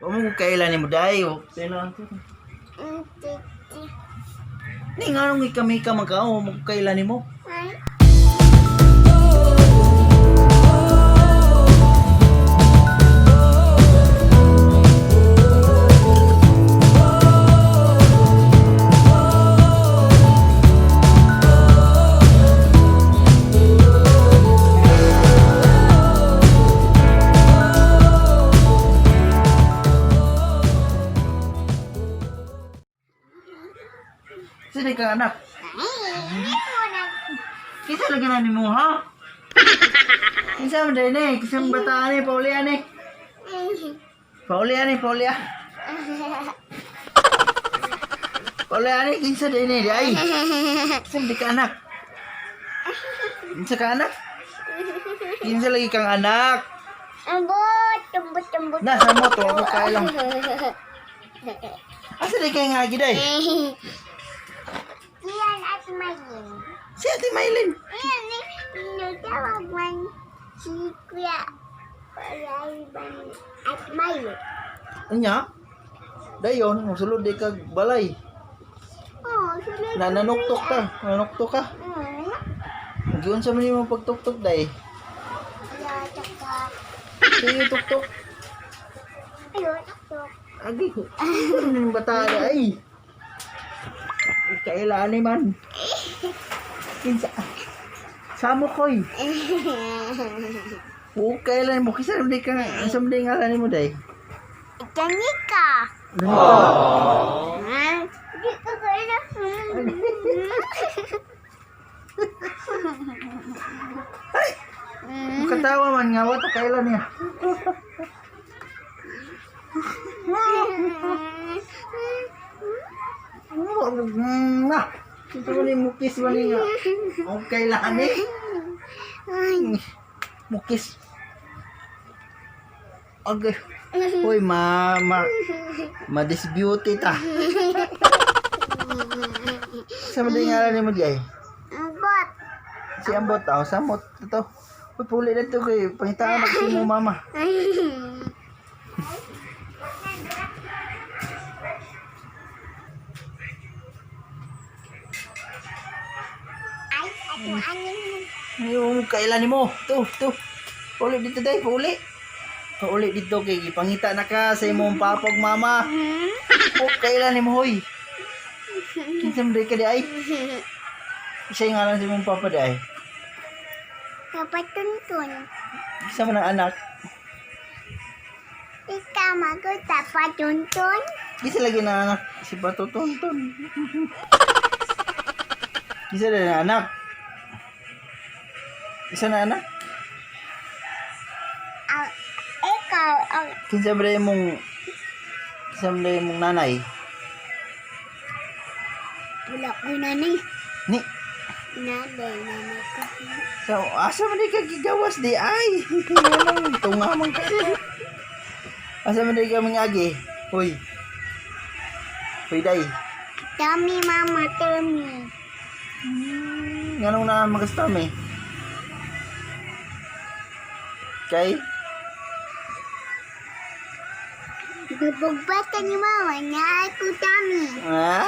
Wa mo kailan nimo day. Sino ang Titi. Ni nganong ikamika man ka o mo kailan nimo? Ay. Sino ka anak? Ay, mo na. Kinsa lagi na nimo ha? Kinsa man day ni? Kinsa man bata ani pauli ani? Pauli ani, pauli ah. Pauli ani kinsa day ni day? Kinsa man di ka anak? Kinsa ka anak? Kinsa lagi kang anak? Ambot, tumbot, tumbot. Na sa mo to ako kailang. Asa di kay nga giday? Iyan at Mayin. Si Ate Maylin. Iyan, nagtawag man si Kuya Kuya Ivan at Mayin. Unya? Dayon, musulod di kag balay. Oh, sunod. Na nanuktok ka, nanuktok ka. Giunsa man nimo pagtuktok day? Ayo, tok. Sige tuktok. Ayo, tok. Agi. Ano ning bata na ay? Kailan ni man? Kinsa? Samo koy. O kailan mo kinsa man di ka unsa man di ngalan nimo day? Danika. Di ko kailan. Ay! Katawa man nga wata kailan niya. Na. Ito ni mukis man ni nga. O kailan ni? Mukis. Agay. Hoy, ma ma ma-disbeauty ta. Sa man din ngalan nimo di ay? Ambot. Si Ambot aw samot to. Uy, puli na to kay pangitaan na kasi mo mama. Ay, ato anin mo. Yung kailan nimo? To, to. Puli dito day, puli. Puli dito kay gipangita na ka sa imong papa ug mama. O kailan nimo hoy? Kinsa man day ka di ay? Isa yung ngalan sa imong papa di ay. Kapatuntun. Isa man ang anak. Ikaw maguta patuntun. Kisa lagi na anak si Bato Tonton. Kisa na anak. Isa na anak. Ang ikaw ang Kinsa ba imong nanay? wala ko nanay. Ni Nanay, nanay ko. So, asa man di ka gigawas di ay? Anong tunga man ka. Asa man di ka mangagi? Hoy. Hoy day. Tami, mama, tami. Nganong na magastami? Kay Nabugbata ni mama na ako tami. Ah.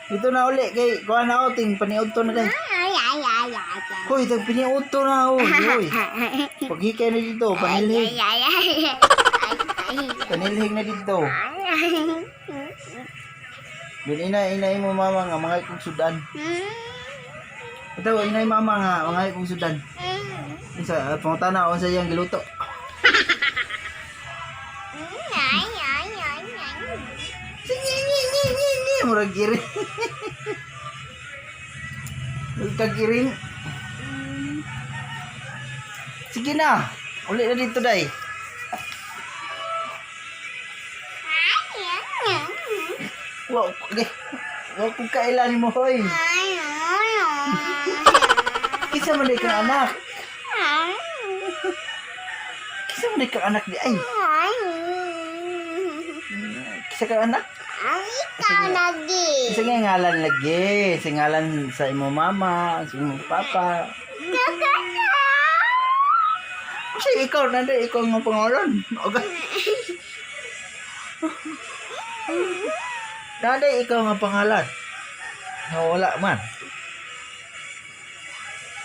Ito na uli kay kuha na ako ting paniudto na day. Ay, ay, ay, ay, ay. Hoy, tag paniudto na hoy. Hoy. Paghikay na dito, Ay, panilhig. ay, ay, ay, ay, ay. Panilhig na dito. Dun ina inay mo mama nga mga kong sudan. Ito inay mama nga mga kong sudan. Unsa pangutana unsa iyang giluto? Ay, ay, ay, ay. Sige, ngi ngi ngi ngi murag iring. Murag iring. Sige na. Uli na dito day. Wa okay. Wa kung kailan mo hoy. Ay, ay, ay. Kinsa man di kang anak? Kinsa man di kang anak di ay? Ay. Kinsa kang anak? Ang ikaw lagi. Kinsa nga ngalan lagi? Sa ngalan sa imong mama, sa imong papa. Kasi ikaw, nanda ikaw nga pangalan. Okay. Nanda ikaw nga pangalan. Wala man.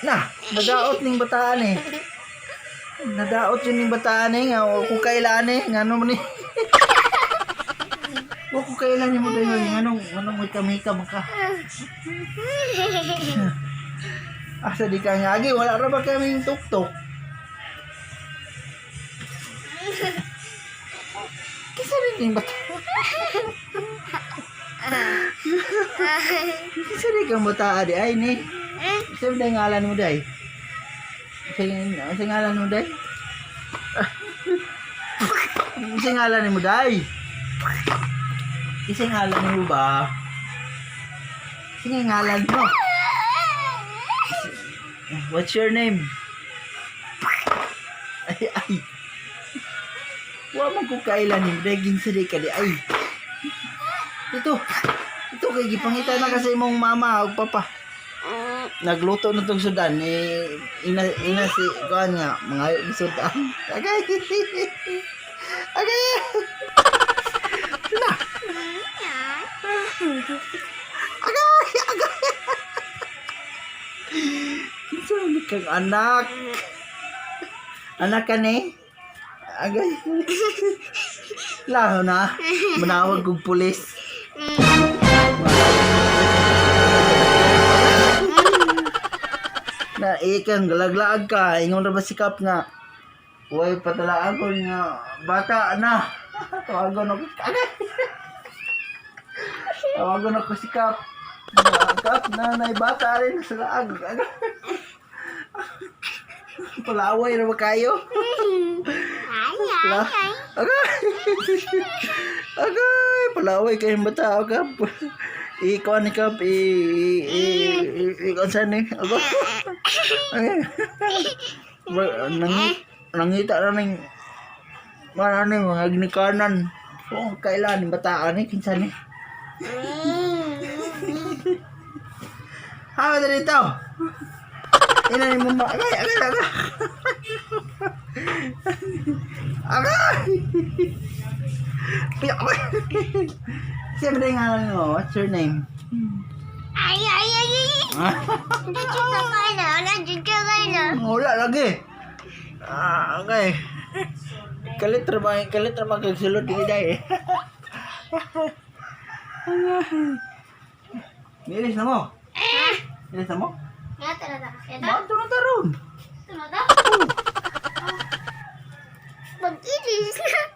Na, nadaot ning bataan eh. Nadaot yun ning bataan eh. Nga, o kung kailan eh. Nga ano man eh. O kung kailan mo dayon. Nga nung may kamika man ka. Asa di ka nga agi. Wala ra ba kaming tuktok? Kisa rin ning bata. Kisa rin kang bata di ay ni. Sa day ngalan mo day? Sa ngalan mo day? Sa ngalan mo day? Isa ngalan mo ba? Sige ngalan mo. What's your name? Ay ay. Wa man ko kailan ni day ginsa di ka di ay. Ito. Ito kay gipangita na kasi imong mama ug papa. Nagluto na tong sudan eh ina ina si kuan nga mga sudan. Agay. Agay. Na. Agay, agay. Kinsa man kang anak? Anak ka ni? Agay. Laho na. Manawag kog pulis. Na ikang galaglaag ka, ingon ra ba sikap nga. Uy, patalaan ko nga bata na. Tawagon ako. Agay. Tawagon ako sikap. Kap na nay bata rin sa laag. Agay. Palaway ra ba kayo? Ay, ay, ay. Agay! Agay! Palaway kayong bata. Kap. Ikaw ni Kap. I... I... I... Ikaw saan eh? Agay! Agay! Nangita na ning... Marami mga gnikanan. Oh, kailan bataan eh. Kinsan eh. Ha, dito. Ina ni mo ma. Agay, agay, agay. Agay! Agay! Siyempre nga lang mo, what's your name? Ay, ay, ay, ay. Nandiyan ka na, nandiyan ka na. Wala lagi. Ah, okay. Kalit ra ba kag sulod ni day. Nilis na mo. Nilis na mo? Nga, tara na. Ito, Bato na taron. tara na. Mag-ilis na.